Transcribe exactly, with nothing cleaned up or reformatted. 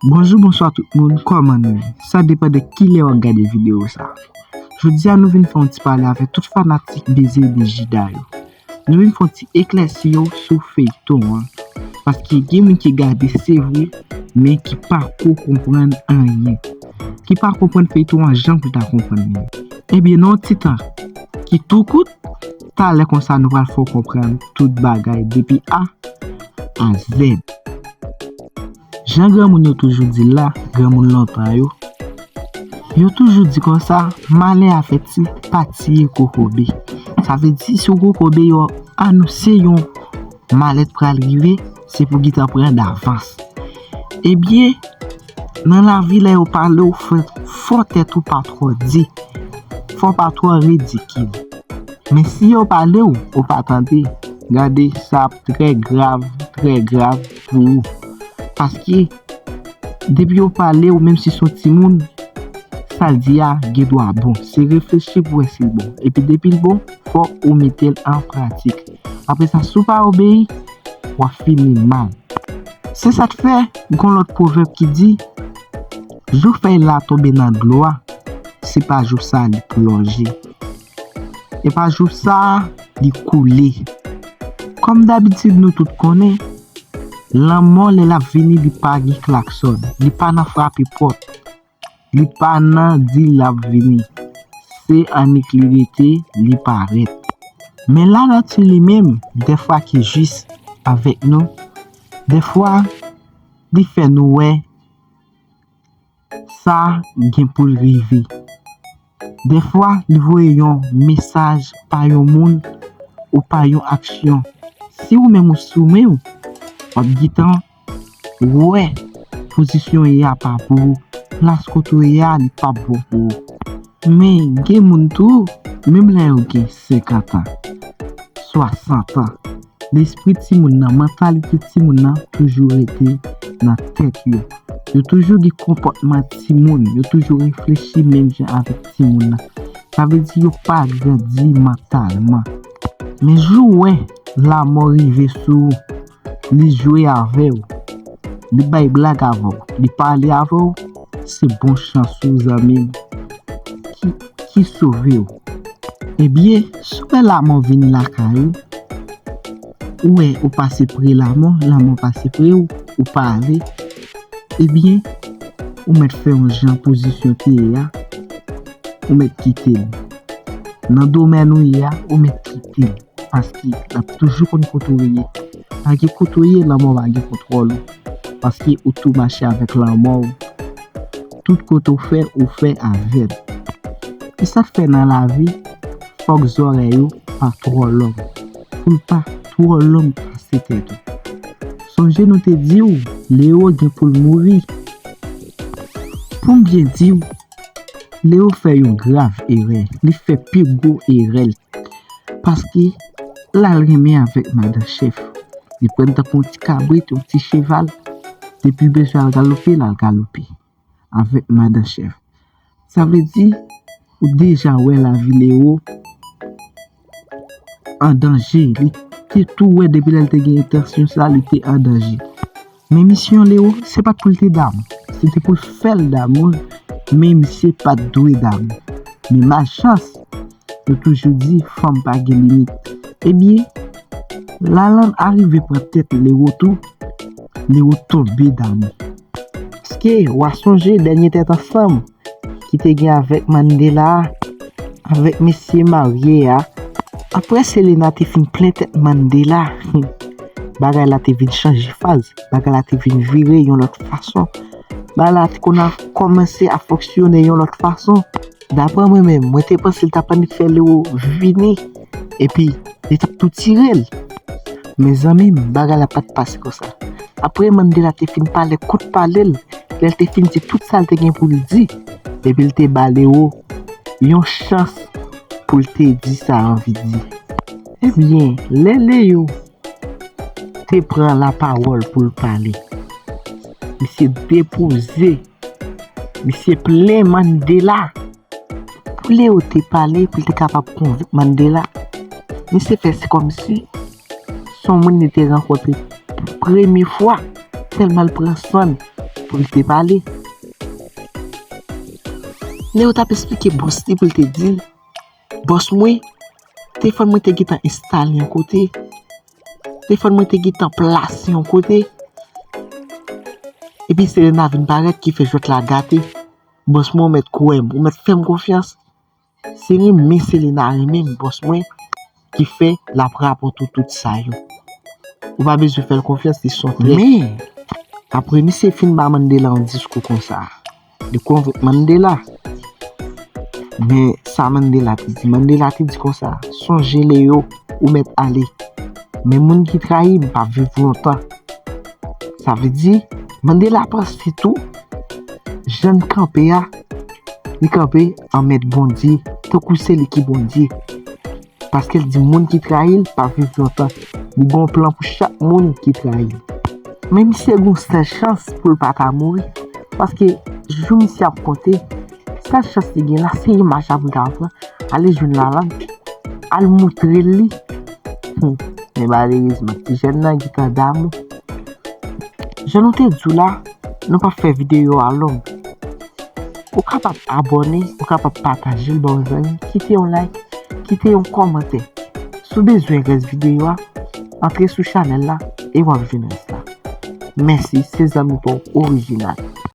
Bonjou, bonswa tout moun, kòman nou ye? Sa depann de kilè w ap gade videyo sa. Jodi a nou vin fè yon ti pale avèk tout fanatik Beze de Jida yo. Nou vin fè yon ti eklèsi yo sou feyton an. Paske gen moun ki gade, se vre, men ki pa ko konprann anyen. Ki pa konprann feyton an jan pou ta konprann li. Ebyen, nan yon ti tan ki tou kout, talè konsa nou pral fè w konprann tout bagay depi A a Z. Jan granmoun yo toujou di l la, granmoun lontan yo, yo toujou di konsa, malè avèti pa tiye kokobe. Sa vle di, si w kokobe, yo anonse yon malè pral rive, se pou gentan pran davans. Ebyen, nan lavi, lè yo pale w, fò, fò tèt ou pa twò di. Fò pa twò ridikil. Men si yo pale w, ou pa tande, gade, sa ap trè grav, trè grav pou ou. Paske, depi yo pale w, menm si se yon timoun, sa l di a gen dwa bon. Se reflechi pou wè si l bon. Epi depi l bon, fò ou mete l an pratik. Apre sa, si w pa obeyi, w ap fini mal. Se sa k fè, gon lòt pwovèb ki di, jou fèy la tonbe nan dlo a, se pa jou sa a li plonje. E pa jou sa a li koule. Kòm dabitid, nou tout konnen, lanmò, lè l ap vini, li pa gen klaksòn, li pa nan frape pòt, li pa nan di l ap vini. Se annik li rete, li parèt. Men lanati li menm, dèfwa ki jis avèk nou, dèfwa li fè nou wè sa gen pou l rive. Dèfwa, li voye yon mesaj pa yon moun ou pa yon aksyon. Si ou menm ou sou men w, w ap gentan wè pozisyon w ye a pa pou ou, plas kote w ye a, li p ap bon pou ou. Men gen moun tou, menm lè yo gen senkant an, swasant an, lespri timoun nan, mantalite timoun nan toujou rete nan tèt yo. Yo toujou gen konpòtman timoun, yo toujou reflechi menm jan avèk timoun nan. Sa vle di yo pa grandi mantalman. Men jou w wè lanmò rive sou ou, li jwe avè w, li bay blag avè w, li pale avè w, se bon chans ou, zanmi m, ki, ki sove w. Ebyen, si w wè lanmò vini lakay ou, ou wè ou pase pre lanmò, lanmò pase pre ou, ou pa ale, ebyen, ou mèt fè yon jan pozisyon te ye a, ou mèt kite l. Nan domèn ou ye a, ou mèt kite l. Paske l ap toujou konn kote w ye. Pa gen kote w ye, lanmò pa gen kontwòl ou. Paske ou tou mache avèk lanmò w. Tout kote w fè, ou fè avè l. E sa k fè nan lavi, fòk zòrèy ou pa twò long. Pou l pa twò long pase tèt ou. Sonje nou te di w, Leo gen pou l mouri. Pou m byen di w, Leo fè yon grav erè. Li fè pi gwo erè l. Paske l al renmen avèk madan chèf. Li pran tankou yon ti kabrit, yon ti cheval. Depi l bezwen al galope, l al galope avèk madan chèf. Sa vle di, ou deja wè lavi Leo an danje. Li te tou wè depi lè l te gen entansyon sa, li te an danje. Men misyon Leo, se pa t pou l te damou. Se te pou l fè l damou l, men misye pa t dwe damou. Men malchans, yo toujou di, fanm pa gen limit. Ebyen, Lalann arive pran tèt Leo tou, Leo tonbe damou. Èske w a sonje dènye tèt ansanm ki te gen avèk Mandela a, avèk mesye marye a? Apre Selena te fin plen tèt Mandela, bagay la te vin chanje faz, bagay la te vin vire yon lòt fason. Bagay la te konn ap kòmanse ap fonksyone yon lòt fason. Daprè mwen menm, mwen te panse l t ap annik fè Leo vini, epi li t ap tou tire l. Mezanmi m, bagay la pa t pase konsa. Apre Mandela te fin pale kout pale l, lè l te fin di tout sa l te gen pou l di, epi l te ba Leo yon chans pou l te di sa anvi di. Ebyen, lè Leo te pran lapawòl pou l pale, misye depoze, misye plen Mandela. Pou Leo te pale, pou l te kapab konvenk Mandela, misye fè se kòmsi se yon moun li te rankontre pou premye fwa, tèlman l pran san l. pou l te pale. Neo t ap esplike bòs li pou l te di l, bòs mwen, telefòn mwen te gentan enstale yon kote, telefòn mwen te gentan plase yon kote, epi Selena vin parèt ki fè jwèt la gate. Bòs mwen, ou mèt kwè m, ou mèt fè m konfyans. Se renmen Selena renmen m, bòs mwen, ki fè l ap rapòte w tout sa yo. Ou pa bezwen fè l konfyans, li se yon trèt. Men, apre misye fin ba Mandela yon diskou konsa, li konvenk Mandela. Men sa Mandela te di, Mandela te di konsa, sonje Leo, ou mèt ale. Men moun ki trayi m p ap viv lontan. Sa vle di, Mandela panse tou, jan l kanpe a, li kanpe an mèt Bondye, tankou se li ki Bondye. Paske l di moun ki trayi l p ap viv lontan. Li gen yon plan pou chak moun ki trayi l. Men misye gen yon sèl chans pou l pa ta mouri. Paske jou misye ap konte, sèl chans li gen la, se imaj la pou l ta pran, ale jwenn Lalann, al moutre l li. Hmm. Men malerezman, ti jèn nan gentan damou. Jan nou te di w la, nou p ap fè videyo a long. Ou kapab abòne, ou kapab pataje l ba yon zanmi, kite yon like, kite yon kòmantè. Si w bezwen rès videyo a, antre sou chanèl la e w ap jwenn rès la. Mèsi, se zanmi pa w orijinal.